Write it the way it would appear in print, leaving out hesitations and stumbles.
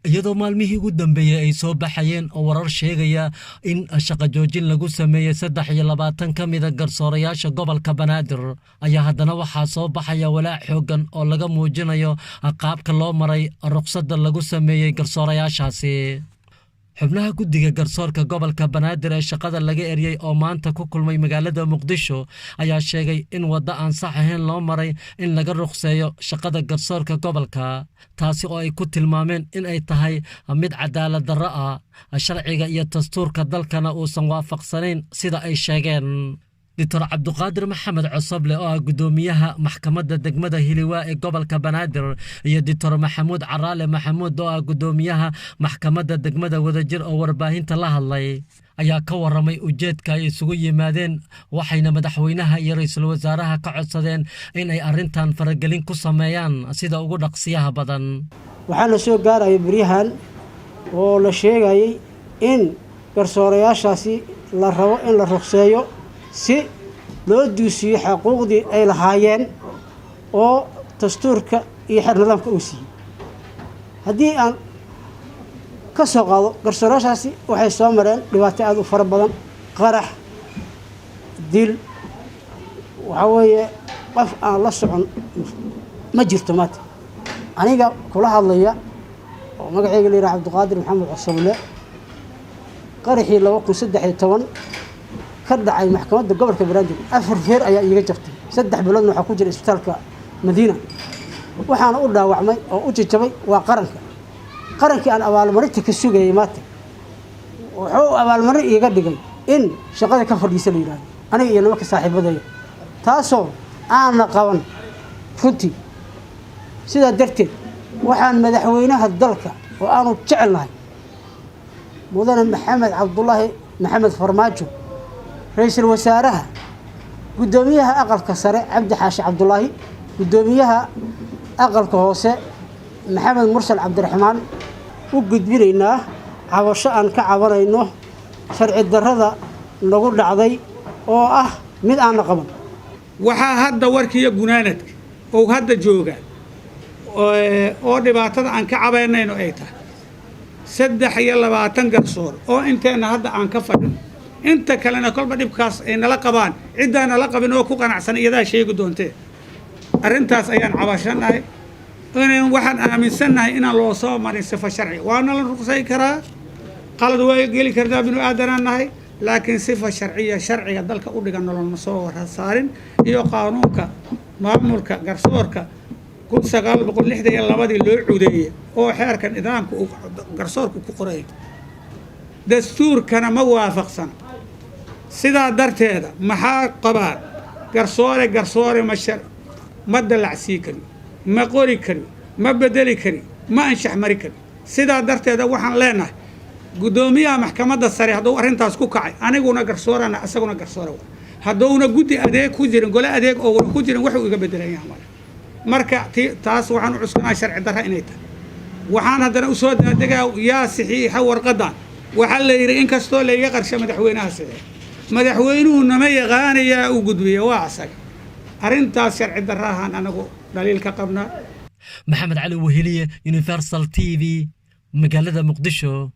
Iyadoo maalmihii ugu dambeeyey ay soo baxayeen oo warar sheegaya in shaqo joojin lagu sameeyey 23 ka mida garsoorayaasha gobolka Banaadir, ayaa haddana waxaa soo baxaya walaac xooggan oo laga muujinayo qaabka loo maray ruqsadda lagu sameeyey garsoorayaashaasi. Xubnaha guddiga garsoorka gobolka Banaadir ee shaqada laga eryey oo maanta ku kulmay magaalada Muqdisho ayaa sheegay in waddo aan sax ahayn loo maray in laga ruqseeyo shaqada garsoorka gobolka, taasi oo ay ku tilmaameen in ay tahay mid cadaalad darro ah, sharciga iyo dastuurka dalkana uusan waafaqsanayn, sida ay sheegeen. Doctor Cabduqaadir Maxamed Cosoble oo ah guddoomiyaha maxkamadda degmada Hiliwaa ee gobolka Banaadir iyo Doctor Maxamuud Caraale Maxamuud oo ah guddoomiyaha maxkamadda degmada Wadajir oo warbaahinta la hadlay ayaa ka waramay ujeedka ay isugu yimaadeen, waxayna madaxweynaha iyo ra-iisul wasaaraha ka codsadeen in ay arrintan faragelin ku sameeyaan sida ugu dhaqsiyaha badan. Waxaa la soo gaaraya beryahan oo la sheegayay in garsoorayaashaasi la rabo in la ruqseeyo si loo duusiyo xuquuqdii ay lahaayeen oo dastuurka iyo xeer nidaamka uu siiyey. Haddii aan ka soo qaado, garsoorayaashaasi waxay soo mareen dhibaato aada u fara badan: qarax, dil. Waxaa weeye qof aan la socon ma jirto. Maanta aniga kula hadlaya oo magaceyga la yidhaha Cabdiqaadir Maxamed Cosoble, qaraxii 2013 ka dhacay maxkamadda gobolka Banaadir afar feer ayaa iiga jabtay. 3 biloodna waxaa ku jira isbitaalka Madiina. Waxaana u dhaawacmay oo u jajabay waa qaranka. Qarankii aan abaalmarinta ka sugayay maanta wuxuu abaalmarin iiga dhigay in shaqada ka fadhiisa la yidhahdo, aniga iyo nimanka saaxiibadaya, taasoo aana qaban runtii. Sidaa darteed waxaan madaxweynaha dalka oo aanu jecelnahay, Mudane Maxamed Cabdulaahi Maxamed Farmaajo, ra-iisul wasaaraha, guddoomiyaha aqalka sare Cabdi Xaashi Cabdulaahi, guddoomiyaha aqalka hoose Maxamed Mursal Cabdiraxmaan, u gudbinaynaa cabasho aan ka cabanayno sharci darrada nagu dhacday oo ah mid aanna qaban. Waxaa hadda warkiiyo gunaanadka oo hadda jooga oo dhibaatada aan ka cabaynayno ay tahay 23 garsoor oo inteenna hadda aan ka fadhino, inta kalena kolba dhibkaas ay nala qabaan. Ciddaa nala qabin oo ku qanacsan iyadaa sheegi doontee. Arrintaas ayaan cabashanahay. Inan waxaan aaminsannahay inaan loo soo marin sifo sharci. Waana la ruqsay karaa, qalad waa geli kartaa, binu aadanaan nahay, laakiin sifa sharciya, sharciga dalka u dhigan nololma soo saarin iyo qaanuunka maamulka garsoorka 1962-dii loo cudeeyey oo xeerka nidaamka uu garsoorka ku qoray, dastuurkana ma waafaqsana. Sidaa darteeda maxaa qabaan? Garsoore garsoore ma shar ma dallacsii kari, ma qori kari, ma bedeli kari, ma anshax mari kari. Sidaa darteeda waxaan leenahay guddoomiyaha maxkamadda sare hadduu arrintaas ku kacay, aniguna garsoorana, isaguna garsoore wa, hadduuna guddi adeeg ku jirin, gole adeeg ooguna ku jirin, waxuu iga bedelayaa male. Marka taas waxaan u cuskanaa sharci darra inay tahay. Waxaan haddana usoo daadegaa yaa saxiixa warqadan. Waxaa la yidhi, inkastoo layga qarsha, madaxweynaha saxiix. Madaxweynuhu nama yaqaanayaa u gudbiya waa asaga. Arrintaas sharci darrahaan anagu dhaliil ka qabnaa. Maxamed Cali Weheliye, Universal TV, magaalada Muqdisho.